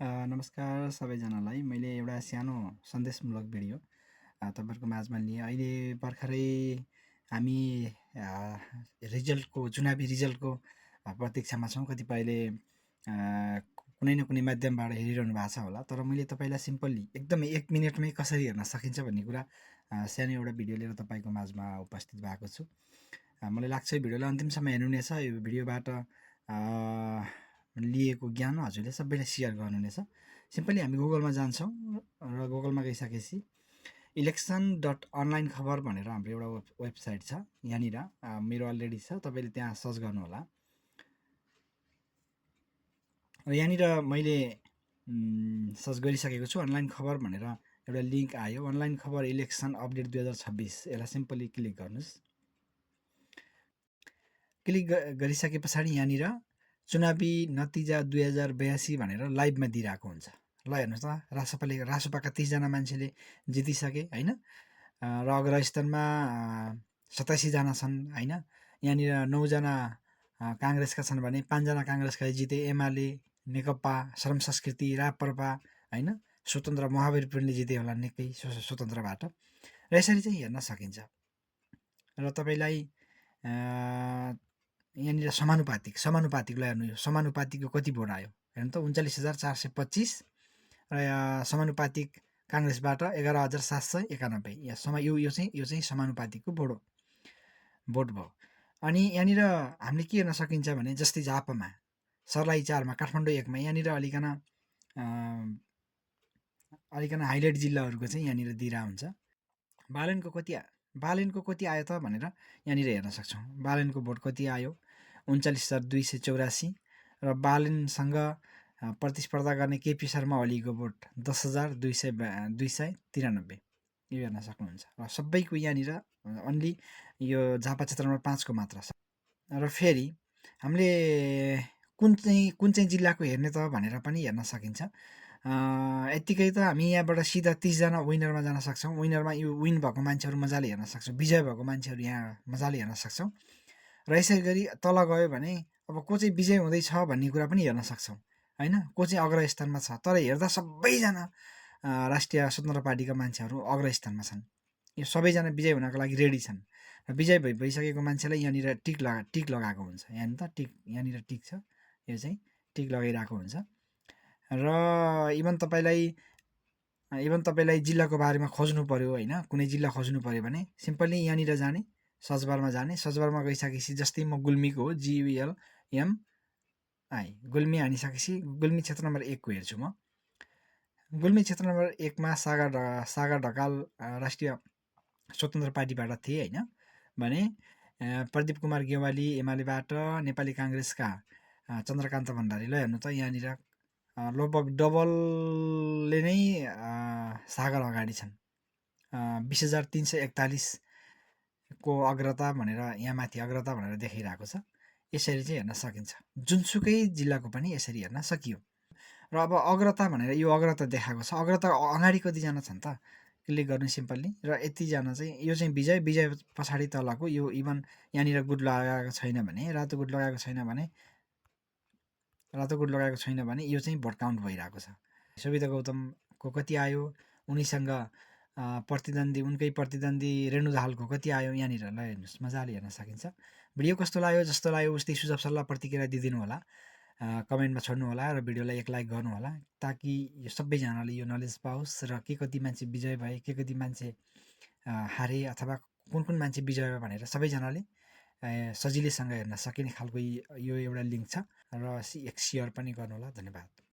नमस्कार सबैजनालाई। मैले एउटा सानो सन्देशमूलक भिडियो तपाईँहरूको माझमा लिएँ। अहिले भर्खरै हामी चुनावी रिजल्टको प्रतीक्षामा छौँ। कतिपयले कुनै न कुनै माध्यमबाट हेरिरहनु भएको छ होला। तर मैले तपाईँलाई सिम्पल्ली एकदमै 1 मिनटमै कसरी हेर्न सकिन्छ भन्ने कुरा सानो एउटा भिडियो लिएर तपाईँको माझमा उपस्थित भएको छु। मलाई लाग्छ यो भिडियोलाई अन्तिमसम्म हेर्नुहुनेछ। यो भिडियोबाट लिएको ज्ञान हजुरले सबैले सेयर गर्नुहुनेछ। सिम्पली हामी गुगलमा जान्छौँ र गुगलमा गइसकेपछि election.online खबर भनेर हाम्रो एउटा वेबसाइट छ। यहाँनिर मेरो अलरेडी छ, तपाईँले त्यहाँ सर्च गर्नुहोला। र यहाँनिर मैले सर्च गरिसकेको छु। अनलाइन खबर भनेर एउटा लिङ्क आयो। अनलाइन खबर इलेक्सन अपडेट 2026, यसलाई सिम्पली क्लिक गर्नुहोस्। क्लिक गरिसके पछाडि यहाँनिर चुनावी नतिजा 2082 भनेर लाइभमा दिइरहेको हुन्छ। ल हेर्नुहोस् त, रासोपाका 30जना मान्छेले जितिसके होइन। र अग्रस्थानमा 87 जना छन् होइन। यहाँनिर 9 जना काङ्ग्रेसका छन् भने 5 जना काङ्ग्रेसका जिते। एमाले, नेकपा, श्रम संस्कृति, राप्रपा होइन, स्वतन्त्र महावीर पनि जिते होला निकै स्वतन्त्रबाट। र यसरी चाहिँ हेर्न सकिन्छ। र तपाईँलाई यहाँनिर समानुपातिकलाई हेर्नु, यो समानुपातिकको कति भोट आयो हेर्नु त, 39,425। र समानुपातिक काङ्ग्रेसबाट 11,791। यो चाहिँ समानुपातिकको भोट भयो। अनि यहाँनिर हामीले के हेर्न सकिन्छ भने जस्तै झापामा, सर्लाही 4मा, काठमाडौँ 1मा यहाँनिर अलिकन हाइलाइट जिल्लाहरूको चाहिँ यहाँनिर दिइरहेको हुन्छ। बालेनको कति आयो त भनेर यहाँनिर हेर्न सक्छौँ। बालेनको भोट कति आयो, 39,284। र बालेनसँग प्रतिस्पर्धा गर्ने केपी शर्मा ओलीको भोट 10,293। यो हेर्न सक्नुहुन्छ। र सबैको यहाँनिर अन्ली यो झापा क्षेत्र नम्बर 5 को मात्र छ। र फेरि हामीले कुन चाहिँ जिल्लाको हेर्ने त भनेर पनि हेर्न सकिन्छ। यत्तिकै त हामी यहाँबाट सिधा 30 जना विनरमा जान सक्छौँ। विनरमा यो विन भएको मान्छेहरू मजाले हेर्न सक्छौँ, विजय भएको मान्छेहरू यहाँ मजाले हेर्न सक्छौँ। र यसै गरी तल गयो भने अब को चाहिँ विजय हुँदैछ भन्ने कुरा पनि हेर्न सक्छौँ होइन, को चाहिँ अग्रस्थानमा छ। तर हेर्दा सबैजना राष्ट्रिय स्वतन्त्र पार्टीका मान्छेहरू अग्रस्थानमा छन्। यो सबैजना विजय हुनको लागि रेडी छन्। र विजय भइसकेको मान्छेलाई यहाँनिर टिक लगाएको हुन्छ। यहाँ त यहाँनिर टिक छ, यो चाहिँ टिक लगाइरहेको हुन्छ। र इभन तपाईँलाई जिल्लाको बारेमा खोज्नु पऱ्यो होइन, कुनै जिल्ला खोज्नु पऱ्यो भने सिम्पली यहाँनिर जाने, सर्चबारमा जाने। सर्चबारमा गइसकेपछि जस्तै म गुल्मीको हो, GULMI गुल्मी हानिसकेपछि गुल्मी क्षेत्र नम्बर 1 को हेर्छु म। गुल्मी क्षेत्र नम्बर 1 मा सागर ढकाल राष्ट्रिय स्वतन्त्र पार्टीबाट थिए होइन भने प्रदीप कुमार गेवाली एमालेबाट, नेपाली काङ्ग्रेसका चन्द्रकान्त भण्डारी। ल हेर्नु त यहाँनिर लगभग डबलले नै सागर अगाडि छन्। 20,341 को अग्रता भनेर यहाँ माथि अग्रता भनेर देखाइरहेको छ। यसरी चाहिँ हेर्न सकिन्छ। जुनसुकै जिल्लाको पनि यसरी हेर्न सकियो। र अब अग्रता भनेर यो अग्रता देखाएको छ। अग्रता अगाडि कतिजना छन् त क्लिक गर्नु सिम्पल्ली। र यतिजना चाहिँ यो चाहिँ विजय पछाडि तलको यो इभन यहाँनिर गुड लगाएको छैन भने, रातो गुड लगाएको छैन भने यो चाहिँ भोट काउन्ट भइरहेको छ। सुविधा गौतमको कति आयो, उनीसँग उनकै प्रतिद्वन्दी रेणु दाहालको कति आयो यहाँनिर ल हेर्नुहोस्, मजाले हेर्न सकिन्छ। भिडियो कस्तो लाग्यो, जस्तो लाग्यो उस्तै सुझाव सल्लाह प्रतिक्रिया दिइदिनु होला, कमेन्टमा छोड्नु होला। र भिडियोलाई एक लाइक गर्नु होला ताकि यो सबैजनाले यो नलेज पाओस्। र के कति मान्छे विजय भए, के कति मान्छे हारे, अथवा कुन मान्छे विजय भयो भनेर सबैजनाले सजिलैसँग हेर्न सकिने खालको यो एउटा लिङ्क छ। र एक सेयर पनि गर्नु होला। धन्यवाद।